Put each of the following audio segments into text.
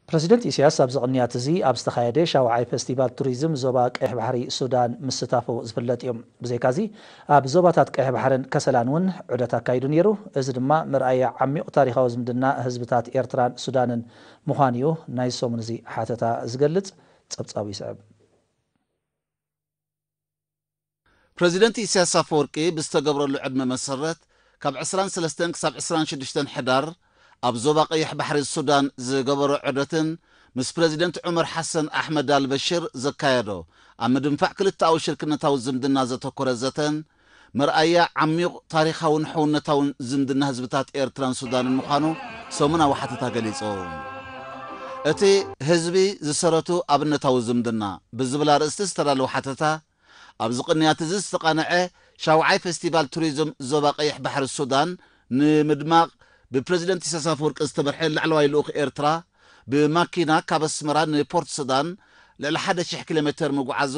ፕረዚደንት ኢሳያስ ኣብዚ ቅንያት እዚ ኣብ ዝተኻየደ ሻውዓይ ፈስቲቫል ቱሪዝም ዞባ ቀይሕ ባሕሪ ሱዳን ምስታፉ ዝፍለጥ እዩ። ብዘይካዚ ኣብ ዞባታት ቀይሕ ባሕርን ከሰላን እውን ዑደት ኣካይዱ ነይሩ። እዚ ድማ መርኣያ ዓሚቕ ታሪኻዊ ዝምድና ህዝብታት ኤርትራን ሱዳንን ምዃኑ እዩ ናይ ሰሙን እዚ ሓተታ ዝገልጽ። ጸብጻቡ ይስዕብ። ፕረዚደንት ኢሳያስ ኣፈወርቂ ብዝተገብረሉ ዕድመ መሰረት ካብ ዕስራን ሰለስተን ክሳብ ዕስራን ሽዱሽተን ሕዳር ኣብ ዞባ ቀይሕ ባሕሪ ሱዳን ዝገበሮ ዑደትን ምስ ፕረዚደንት ዑመር ሓሰን ኣሕመድ ኣልበሽር ዘካየዶ ኣብ ምድንፋዕ ክልተኣዊ ሽርክነታዊ ዝምድና ዘተኮረ ዘተን መርኣያ ዓሚቕ ታሪኻውን ሕውነታውን ዝምድና ህዝብታት ኤርትራን ሱዳንን ምዃኑ ሰሙናዊ ሓተታ ገሊጹ። እቲ ህዝቢ ዝሰረቱ ኣብነታዊ ዝምድና ብዝብል ኣርእስቲ ዝተዳለወ ሓተታ ኣብዚ ቅንያት እዚ ዝተቓንዐ ሻውዓይ ፈስቲቫል ቱሪዝም ዞባ ቀይሕ ባሕሪ ሱዳን ንምድማቕ ብፕረዚደንት ኢሳያስ ኣፈወርቂ ዝተመርሐ ላዕለዋይ ልኡኽ ኤርትራ ብማኪና ካብ ኣስመራ ንፖርት ሱዳን ልዕሊ ሓደ ሽሕ ኪሎ ሜተር ምጉዓዙ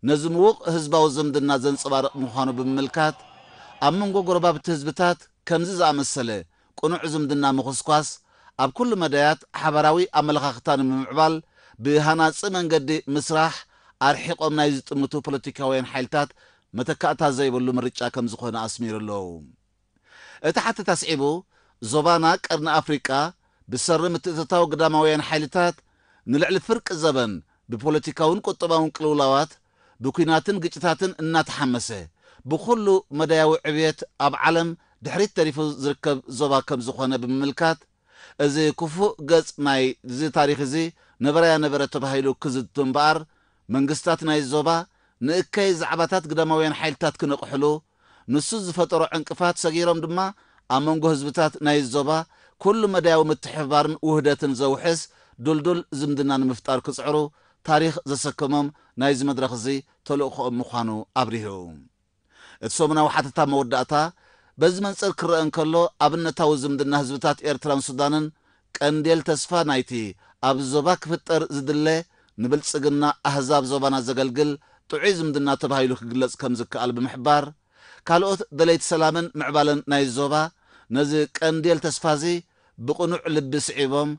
ነዚ ምዉቕ ህዝባዊ ዝምድና ዘንጸባርቕ ምዃኑ ብምምልካት ኣብ መንጎ ጎረባብቲ ህዝብታት ከምዚ ዝኣመሰለ ቅኑዕ ዝምድና ምኹስኳስ ኣብ ኩሉ መዳያት ሓባራዊ ኣመለኻኽታ ንምምዕባል ብሃናጺ መንገዲ ምስራሕ ኣርሒቖም ናይ ዝጥምቱ ፖለቲካውያን ሓይልታት መተካእታ ዘይብሉ ምርጫ ከም ዝኾነ ኣስሚሩ ኣሎ። እቲ ሓተታ ኣስዒቡ ዞባና ቀርኒ ኣፍሪቃ ብሰሪ ምትእትታው ግዳማውያን ሓይልታት ንልዕሊ ፍርቂ ዘበን ብፖለቲካውን ቁጠባውን ቅልውላዋት ብኲናትን ግጭታትን እናተሓመሰ ብኹሉ መዳያዊ ዕብየት ኣብ ዓለም ድሕሪት ተሪፉ ዝርከብ ዞባ ከም ዝኾነ ብምምልካት እዚ ክፉእ ገጽ ናይ እዚ ታሪኽ እዚ ነበረያ ነበረ ተባሂሉ ክዝቱ እምበኣር መንግስታት ናይ ዞባ ንእከይ ዛዕባታት ግዳማውያን ሓይልታት ክነቕሕሉ ንሱ ዝፈጠሮ ዕንቅፋት ሰጊሮም ድማ ኣብ መንጎ ህዝብታት ናይ ዞባ ኩሉ መዳያዊ ምትሕብባርን ውህደትን ዘውሕስ ዱልዱል ዝምድና ንምፍጣር ክጽዕሩ ታሪኽ ዘሰከሞም ናይዚ መድረኽ እዚ ተልእኾኦም ምዃኑ ኣብሪሁ። እቲ ሰሙናዊ ሓተታ መወዳእታ በዚ መንጽር ክረአ እንከሎ ኣብነታዊ ዝምድና ህዝብታት ኤርትራን ሱዳንን ቀንዴል ተስፋ ናይቲ ኣብዚ ዞባ ክፍጠር ዝድለ ንብልጽግና ኣህዛብ ዞባና ዘገልግል ጥዑይ ዝምድና ተባሂሉ ክግለጽ ከም ዝከኣል ብምሕባር ካልኦት ደለይቲ ሰላምን ምዕባለን ናይ ዞባ ነዚ ቀንዴል ተስፋ እዚ ብቕኑዕ ልቢ ስዒቦም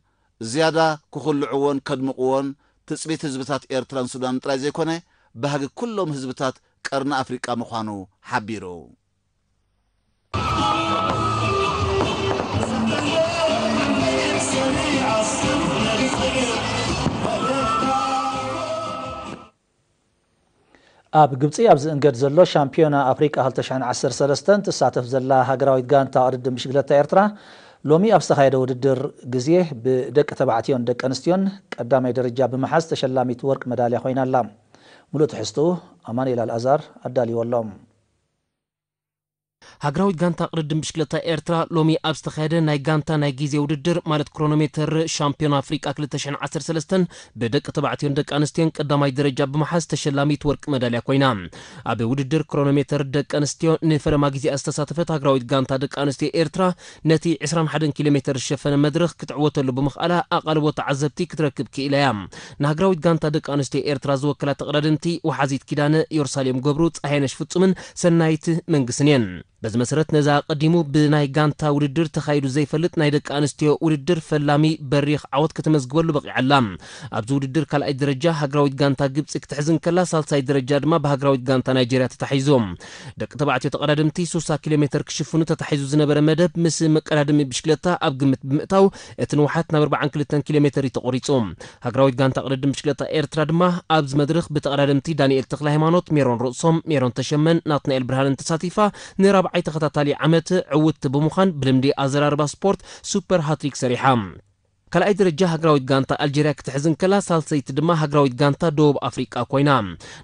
ዝያዳ ክኹልዕዎን ከድምቕዎን ትጽቢት ህዝብታት ኤርትራን ሱዳንን ጥራይ ዘይኮነ ባህጊ ኩሎም ህዝብታት ቀርኒ ኣፍሪቃ ምዃኑ ሓቢሩ። ኣብ ግብጺ ኣብ ዝእንገድ ዘሎ ሻምፒዮና ኣፍሪቃ ክልተ ሽሕን ዓሰርተ ሰለስተን ትሳተፍ ዘላ ሃገራዊት ጋንታ ቅድድም ብሽግለታ ኤርትራ ሎሚ ኣብ ዝተኻየደ ውድድር ግዜ ብደቂ ተባዕትዮን ደቂ ኣንስትዮን ቀዳማይ ደረጃ ብምሓዝ ተሸላሚት ወርቂ መዳልያ ኮይና ኣላ። ሙሉእ ትሕዝትኡ ኣማኑኤል ኣልኣዛር ኣዳልይዎ ኣሎ። ሃገራዊት ጋንታ ቅድድም ብሽክለታ ኤርትራ ሎሚ ኣብ ዝተኻየደ ናይ ጋንታ ናይ ግዜ ውድድር ማለት ክሮኖሜተር ሻምፒዮን ኣፍሪቃ ክልተ ሽሕን ዓሰርተ ሰለስተን ብደቂ ተባዕትዮን ደቂ ኣንስትዮን ቀዳማይ ደረጃ ብምሓዝ ተሸላሚት ወርቂ መዳልያ ኮይና። ኣብ ውድድር ክሮኖሜተር ደቂ ኣንስትዮ ንፈለማ ግዜኣ ዝተሳተፈት ሃገራዊት ጋንታ ደቂ ኣንስትዮ ኤርትራ ነቲ ዕስራን ሓደን ኪሎ ሜተር ዝሸፈነ መድረኽ ክትዕወተሉ ብምኽኣላ ኣቓልቦ ተዓዘብቲ ክትረክብ ክኢላ እያ። ንሃገራዊት ጋንታ ደቂ ኣንስትዮ ኤርትራ ዝወክላ ተቐዳደምቲ ወሓዚት ኪዳነ፣ ዮርሳሌም ገብሩ፣ ጸሃየነሽ ፍጹምን ሰናይት መንግስን እየን። በዚ መሰረት ነዚ ኣቐዲሙ ብናይ ጋንታ ውድድር ተኻይዱ ዘይፈልጥ ናይ ደቂ ኣንስትዮ ውድድር ፈላሚ በሪኽ ዓወት ከተመዝግበሉ በቒዓ ኣላ። ኣብዚ ውድድር ካልኣይ ደረጃ ሃገራዊት ጋንታ ግብጺ ክትሕዝ እንከላ፣ ሳልሳይ ደረጃ ድማ ብሃገራዊት ጋንታ ናይጄርያ ተታሒዙ። ደቂ ተባዕትዮ ተቐዳደምቲ ሱሳ ኪሎ ሜተር ክሽፍኑ ተታሒዙ ዝነበረ መደብ ምስ መቀዳደሚ ብሽክለታ ኣብ ግምት ብምእታው እቲ ንውሓት ናብ ኣርባዓን ክልተን ኪሎ ሜተር እዩ ተቖሪጹ። ሃገራዊት ጋንታ ቅድድም ብሽክለታ ኤርትራ ድማ ኣብዚ መድረኽ ብተቐዳደምቲ ዳንኤል ተኽለሃይማኖት፣ ሜሮን ርእሶም፣ ሜሮን ተሸመን ናትናኤል ብርሃንን ተሳቲፋ ንራብዓይ ተኸታታሊ ዓመት ዕውትቲ ብምዃን ብልምዲ ኣዘራርባ ስፖርት ሱፐር ሃትሪክ ሰሪሓ። ካልኣይ ደረጃ ሃገራዊት ጋንታ ኣልጀርያ ክትሕዝ እንከላ፣ ሳልሰይቲ ድማ ሃገራዊት ጋንታ ደቡብ ኣፍሪቃ ኮይና።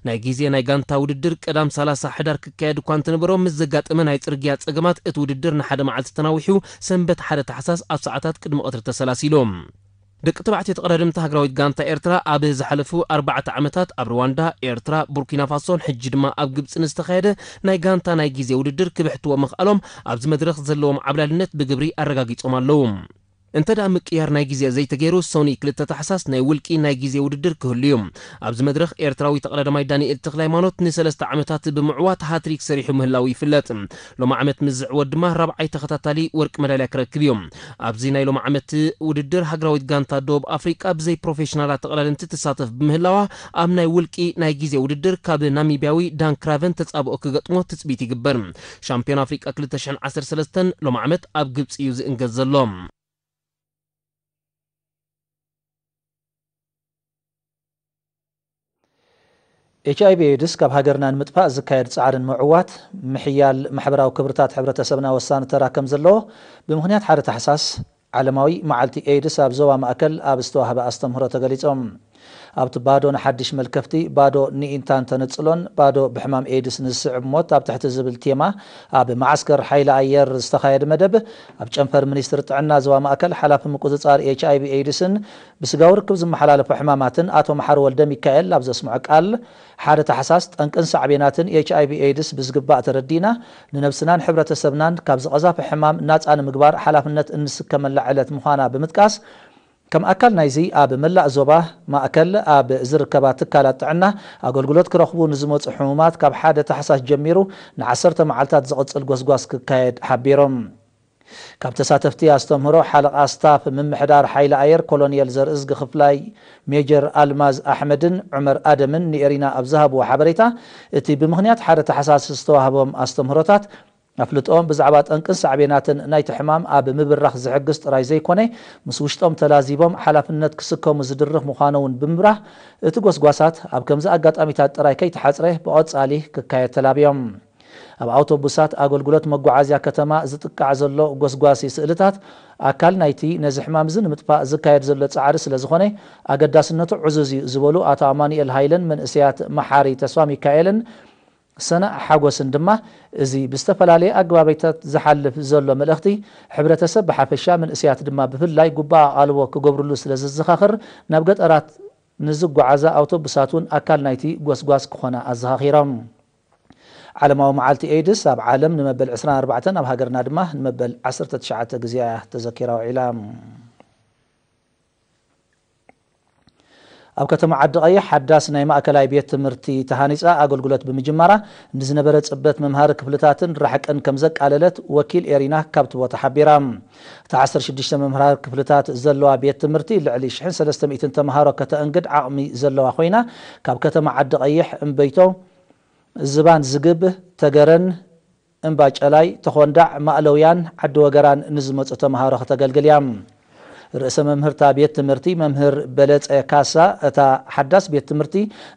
ናይ ግዜ ናይ ጋንታ ውድድር ቀዳም ሰላሳ ሕዳር ክካየድ እኳ እንተነበሮ፣ ምስ ዘጋጠመ ናይ ጽርግያ ጸገማት እቲ ውድድር ንሓደ መዓልቲ ተናዊሑ ሰንበት ሓደ ታሕሳስ ኣብ ሰዓታት ቅድሚ ቀትሪ ተሰላሲሉ። ደቂ ተባዕትዮ ተቐዳደምቲ ሃገራዊት ጋንታ ኤርትራ ኣብ ዝሓለፉ ኣርባዕተ ዓመታት ኣብ ሩዋንዳ፣ ኤርትራ፣ ቡርኪና ፋሶን ሕጂ ድማ ኣብ ግብጺ ንዝተኻየደ ናይ ጋንታ ናይ ግዜ ውድድር ክብሕትዎ ምኽኣሎም ኣብዚ መድረኽ ዘለዎም ዓብላልነት ብግብሪ ኣረጋጊጾም ኣለዉ። እንተ ደኣ ምቅያር ናይ ግዜ ዘይተገይሩ፣ ሰኑይ ክልተ ታሕሳስ ናይ ውልቂ ናይ ግዜ ውድድር ክህሉ እዩ። ኣብዚ መድረኽ ኤርትራዊ ተቐዳዳማይ ዳንኤል ተኽለሃይማኖት ንሰለስተ ዓመታት ብምዕዋት ሃትሪክ ሰሪሑ ምህላው ይፍለጥ። ሎሚ ዓመት ምስ ዝዕወት ድማ ራብዓይ ተኸታታሊ ወርቂ መዳልያ ክረክብ እዩ። ኣብዚ ናይ ሎሚ ዓመት ውድድር ሃገራዊት ጋንታ ደቡብ ኣፍሪቃ ብዘይ ፕሮፌሽናላት ተቐዳደምቲ ትሳተፍ ብምህላዋ፣ ኣብ ናይ ውልቂ ናይ ግዜ ውድድር ካብ ናሚብያዊ ዳን ክራቨን ተጻብኦ ክገጥሞ ትጽቢት ይግበር። ሻምፒዮን ኣፍሪቃ ክልተ ሽሕን ዓሰርተ ሰለስተን ሎሚ ዓመት ኣብ ግብጺ እዩ ዝእንገድ ዘሎ። ኤች ኣይ ቪ ኤድስ ካብ ሃገርና ንምጥፋእ ዝካየድ ጻዕርን ምዕዋት ምሕያል ማሕበራዊ ክብርታት ሕብረተሰብና ወሳኒ ተራ ከም ዘለዎ ብምኽንያት ሓደ ታሕሳስ ዓለማዊ መዓልቲ ኤድስ ኣብ ዞባ ማእከል ኣብ ዝተዋህበ ኣስተምህሮ ተገሊጾም። ኣብቲ ባዶ ንሓድሽ መልከፍቲ፣ ባዶ ንኢንታን ተነጽሎን ባዶ ብሕማም ኤድስ ንዝስዕብ ሞት ኣብ ትሕቲ ዝብል ቴማ ኣብ መዓስከር ሓይሊ ኣየር ዝተኻየደ መደብ ኣብ ጨንፈር ሚኒስትሪ ጥዕና ዞባ ማእከል ሓላፊ ምቁጽጻር ኤች ኣይ ቪ ኤድስን ብስጋዊ ርክብ ዝመሓላለፉ ሕማማትን ኣቶ መሓሪ ወልደ ሚካኤል ኣብ ዘስምዖ ቃል፣ ሓደ ታሕሳስ ጠንቅን ሳዕቤናትን ኤች ኣይ ቪ ኤድስ ብዝግባእ ተረዲእና፣ ንነብስናን ሕብረተሰብናን ካብዚ ቀዛፊ ሕማም ናጻ ንምግባር ሓላፍነት እንስከመላ ዕለት ምዃና ብምጥቃስ፣ ከም ኣካል ናይዚ ኣብ መላእ ዞባ ማእከል ኣብ ዝርከባ ትካላት ጥዕና ኣገልግሎት ክረኽቡ ንዝመጹ ሕሙማት ካብ ሓደ ታሕሳስ ጀሚሩ ንዓሰርተ መዓልታት ዝቕጽል ጎስጓስ ክካየድ ሓቢሮም። ካብ ተሳተፍቲ ኣስተምህሮ ሓለቓ ስታፍ ምምሕዳር ሓይሊ ኣየር ኮሎኔል ዘርእዝጊ ክፍላይ፣ ሜጀር ኣልማዝ ኣሕመድን ዑመር ኣደምን ንኤሪና ኣብ ዝሃብዎ ሓበሬታ፣ እቲ ብምኽንያት ሓደ ታሕሳስ ዝተዋህቦም ኣስተምህሮታት ኣፍልጦኦም ብዛዕባ ጠንቅን ሳዕቤናትን ናይቲ ሕማም ኣብ ምብራኽ ዝሕግዝ ጥራይ ዘይኮነ፣ ምስ ውሽጦም ተላዚቦም ሓላፍነት ክስከሙ ዝድርኽ ምዃኑ እውን ብምብራህ፣ እቲ ጎስጓሳት ኣብ ከምዚ ኣጋጣሚታት ጥራይ ከይተሓጽረ ብቐጻሊ ክካየድ ተላብዮም። ኣብ ኣውቶቡሳት ኣገልግሎት መጓዓዝያ ከተማ ዝጥቃዕ ዘሎ ጎስጓሲ ስእልታት ኣካል ናይቲ ነዚ ሕማም እዚ ንምጥፋእ ዝካየድ ዘሎ ጻዕሪ ስለ ዝኾነ ኣገዳስነቱ ዕዙዝ እዩ ዝበሉ ኣቶ ኣማኑኤል ሃይለን መንእሰያት መሓሪ ተስፋ ሚካኤልን ሰናእ ሓጎስን ድማ እዚ ብዝተፈላለየ ኣገባባይታት ዝሓልፍ ዘሎ መልእኽቲ ሕብረተሰብ ብሓፈሻ መንእሰያት ድማ ብፍላይ ጉባእ ኣቓልቦ ክገብርሉ ስለ ዘዘኻኽር ናብ ገጠራት ንዝጓዓዛ ኣውቶቡሳት እውን ኣካል ናይቲ ጎስጓስ ክኾና ኣዘኻኺሮም። ዓለማዊ መዓልቲ ኤድስ ኣብ ዓለም ንመበል ዕስራን ኣርባዕተን ኣብ ሃገርና ድማ ንመበል ዓሰርተ ትሽዓተ ግዜ እያ ተዘኪራ ውዒላ። ኣብ ከተማ ዓዲ ቀይሕ ሓዳስ ናይ ማእከላይ ቤት ትምህርቲ ተሃኒጻ ኣገልግሎት ብምጅማራ ንዝነበረ ጽበት መምሃሪ ክፍልታትን ራሕቅን ከም ዘቃለለት ወኪል ኤሪና ካብቲ ቦታ ሓቢራ። እታ ዓሰርተ ሽዱሽተ መምሃሪ ክፍልታት ዘለዋ ቤት ትምህርቲ ልዕሊ ሽሕን ሰለስተ ሚእትን ተምሃሮ ከተእንግድ ዓቕሚ ዘለዋ ኮይና ካብ ከተማ ዓዲ ቀይሕ እምበይቶ ዝባን ዝግብ፣ ተገረን፣ እምባጨላይ፣ ተኾንዳዕ፣ ማእለውያን፣ ዓዲ ወገራን ንዝመጹ ተምሃሮ ከተገልግል እያ። ርእሰ መምህርታ ቤት ትምህርቲ መምህር በለጸ ካሳ፣ እታ ሓዳስ ቤት ትምህርቲ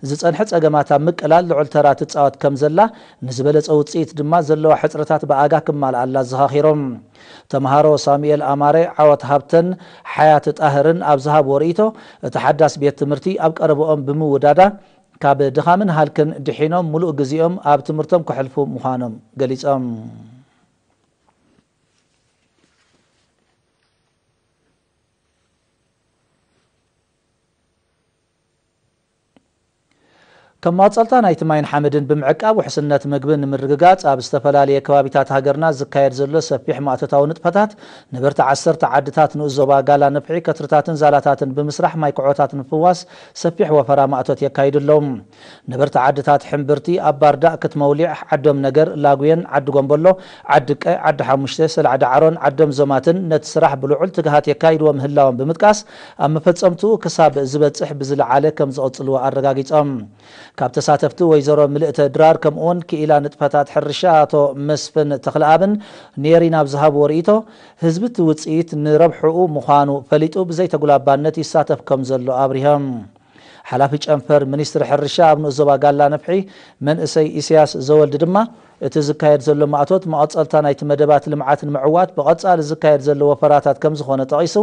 ዝጸንሐ ጸገማት ኣብ ምቅላል ልዑል ተራ ትጻወት ከም ዘላ፣ ንዝበለጸ ውጽኢት ድማ ዘለዋ ሕጽረታት ብኣጋ ክማልኣላ ኣዘኻኺሮም። ተምሃሮ ሳሙኤል ኣማረ፣ ዓወት ሃብተን ሓያት ጣህርን ኣብ ዝሃብዎ ርእይቶ፣ እታ ሓዳስ ቤት ትምህርቲ ኣብ ቀረብኦም ብምውዳዳ፣ ካብ ድኻምን ሃልክን ድሒኖም ምሉእ ግዜኦም ኣብ ትምህርቶም ከሕልፉ ምዃኖም ገሊጾም። ከም ማጸልታ ናይቲ ማይን ሓመድን ብምዕቃብ ውሕስነት ምግቢ ንምርግጋጽ ኣብ ዝተፈላለየ ከባቢታት ሃገርና ዝካየድ ዘሎ ሰፊሕ ማእቶታዊ ንጥፈታት ነበርቲ ዓሰርተ ዓድታት ንኡስ ዞባ ጋላ ነፍሒ ከትርታትን ዛላታትን ብምስራሕ ማይ ክዖታት ንምፍዋስ ሰፊሕ ወፈራ ማእቶት የካይዱ ኣለዉ። ነበርቲ ዓድታት ሕምብርቲ ኣብ ባርዳእ፣ ክትመውሊዕ፣ ዓዶም ነገር፣ ላጉየን፣ ዓዲ ጎምበሎ፣ ዓዲ ቀ፣ ዓዲ ሓሙሽተ፣ ሰላዕ ዳዕሮን ዓዶም ዞማትን ነቲ ስራሕ ብልዑል ትግሃት የካይድዎ ምህላዎም ብምጥቃስ፣ ኣብ መፈጸምትኡ ክሳብ ዝበጽሕ ብዝለዓለ ከም ዝቕጽልዎ ኣረጋጊጾም። ካብ ተሳተፍቲ ወይዘሮ ምልእተ ድራር ከምኡውን ክኢላ ንጥፈታት ሕርሻ ኣቶ መስፍን ተኽለኣብን ኔሪ ናብ ዝሃብዎ ርእይቶ፣ ህዝቢ እቲ ውጽኢት ንረብሕኡ ምዃኑ ፈሊጡ ብዘይተጉላባነት ይሳተፍ ከም ዘሎ ኣብሪሆም። ሓላፊ ጨንፈር ሚኒስትሪ ሕርሻ ኣብ ንኡስ ዞባ ጋላ ነፍሒ መንእሰይ ኢሳያስ ዘወልድ ድማ፣ እቲ ዝካየድ ዘሎ ማእቶት መቐጸልታ ናይቲ መደባት ልምዓት ንምዕዋት ብቐጻሊ ዝካየድ ዘሎ ወፈራታት ከም ዝኾነ ጠቒሱ፣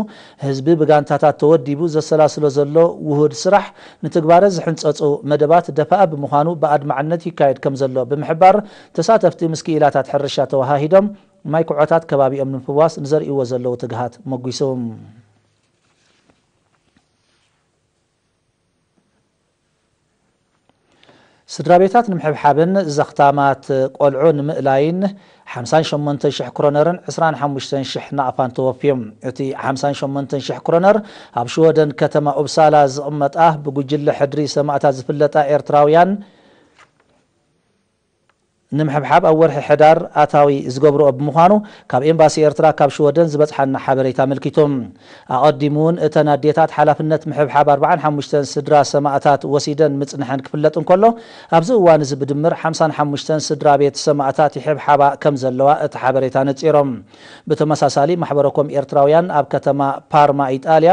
ህዝቢ ብጋንታታት ተወዲቡ ዘሰላስሎ ዘሎ ውሁድ ስራሕ ንትግባረ ዝሕንጸጹ መደባት ደፋእ ብምዃኑ ብኣድማዕነት ይካየድ ከም ዘሎ ብምሕባር፣ ተሳተፍቲ ምስ ክኢላታት ሕርሻ ተወሃሂዶም ማይ ኩዖታት ከባቢኦም ንምፍዋስ ንዘርእይዎ ዘለዉ ትግሃት መጒሱ። ስድራ ቤታት ንምሕብሓብን ዘኽታማት ቆልዑ ንምእላይን ሓምሳን ሸሞንተን ሽሕ ክሮነርን ዕስራን ሓሙሽተን ሽሕ ናቕፋን ተወፍዮም። እቲ ሓምሳን ሸሞንተን ሽሕ ክሮነር ኣብ ሽወደን ከተማ ኡፕሳላ ዝቕመጣ ብጉጅለ ሕድሪ ሰማእታት ዝፍለጣ ኤርትራውያን ንምሕብሓብ ኣብ ወርሒ ሕዳር ኣታዊ ዝገብርኦ ብምዃኑ ካብ ኤምባሲ ኤርትራ ካብ ሽወደን ዝበጽሓና ሓበሬታ ኣመልኪቱ። ኣቐዲሙ እውን እተን ኣዴታት ሓላፍነት ምሕብሓብ ኣርብዓን ሓሙሽተን ስድራ ሰማእታት ወሲደን ምጽንሐን ክፍለጥ እንከሎ፣ ኣብዚ እዋን እዚ ብድምር ሓምሳን ሓሙሽተን ስድራ ቤት ሰማእታት ይሕብሓባ ከም ዘለዋ እቲ ሓበሬታ ነጺሮም። ብተመሳሳሊ ማሕበረኮም ኤርትራውያን ኣብ ከተማ ፓርማ ኢጣልያ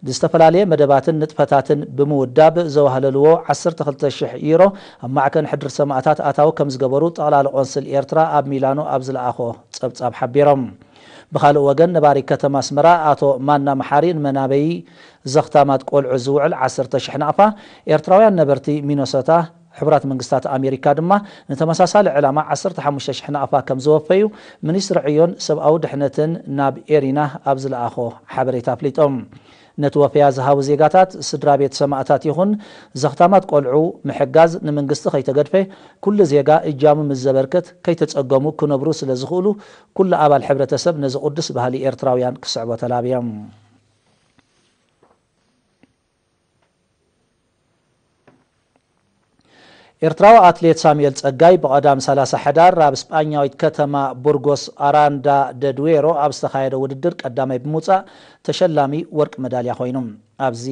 ዝተፈላለየ መደባትን ንጥፈታትን ብምውዳብ ዘዋህለልዎ ዓሰርተ ክልተ ሽሕ ዩሮ ኣብ ማዕከን ሕድሪ ሰማእታት ኣታዊ ከም ዝገበሩ ጠቕላሊ ቆንስል ኤርትራ ኣብ ሚላኖ ኣብ ዝለኣኾ ጸብጻብ ሓቢሮም። ብኻልእ ወገን ነባሪ ከተማ ኣስመራ ኣቶ ማና መሓሪ ንመናበዪ ዘኽታማት ቆልዑ ዝውዕል ዓሰርተ ሽሕ ናቕፋ ኤርትራውያን ነበርቲ ሚኖሶታ ሕቡራት መንግስታት ኣሜሪካ ድማ ንተመሳሳሊ ዕላማ ዓሰርተ ሓሙሽተ ሽሕ ናቕፋ ከም ዝወፈዩ ሚኒስትሪ ዕዮን ሰብኣዊ ድሕነትን ናብ ኤሪና ኣብ ዝለኣኾ ሓበሬታ ኣፍሊጦም። ነቲ ወፈያ ዝሃቡ ዜጋታት ስድራ ቤት ሰማእታት ይኹን ዘኽታማት ቆልዑ ምሕጋዝ ንመንግስቲ ከይተገድፈ ኩሉ ዜጋ እጃሙ ምስ ዘበርክት ከይተጸገሙ ክነብሩ ስለ ዝኽእሉ ኩሉ ኣባል ሕብረተሰብ ነዚ ቅዱስ ባህሊ ኤርትራውያን ክስዕቦ ተላብዮም። ኤርትራዊ ኣትሌት ሳሙኤል ጸጋይ ብቐዳም ሰላሳ ሕዳር ኣብ ስጳኛዊት ከተማ ቡርጎስ ኣራንዳ ደ ዱዌሮ ኣብ ዝተኻየደ ውድድር ቀዳማይ ብምውጻእ ተሸላሚ ወርቂ መዳልያ ኮይኑ። ኣብዚ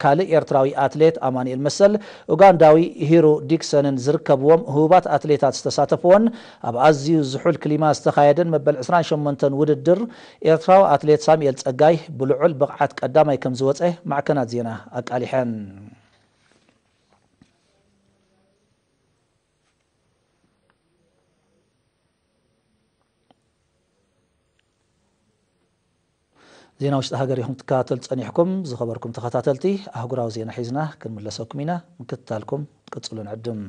ካልእ ኤርትራዊ ኣትሌት ኣማኑኤል መሰል፣ ኡጋንዳዊ ሂሩ ዲክሰንን ዝርከብዎም ህቡባት ኣትሌታት ዝተሳተፍዎን ኣብ ኣዝዩ ዝሑል ክሊማ ዝተኻየደን መበል ዕስራን ሸሞንተን ውድድር ኤርትራዊ ኣትሌት ሳሙኤል ጸጋይ ብልዑል ብቕዓት ቀዳማይ ከም ዝወጸ ማዕከናት ዜና ኣቃሊሐን። ዜና ውሽጢ ሃገር ኢኹም ትከታተሉ ጸኒሕኩም። ዝኸበርኩም ተኸታተልቲ፣ ኣህጉራዊ ዜና ሒዝና ክንምለሰኩም ኢና። ምክትታልኩም ቅጽሉ ንዕድም።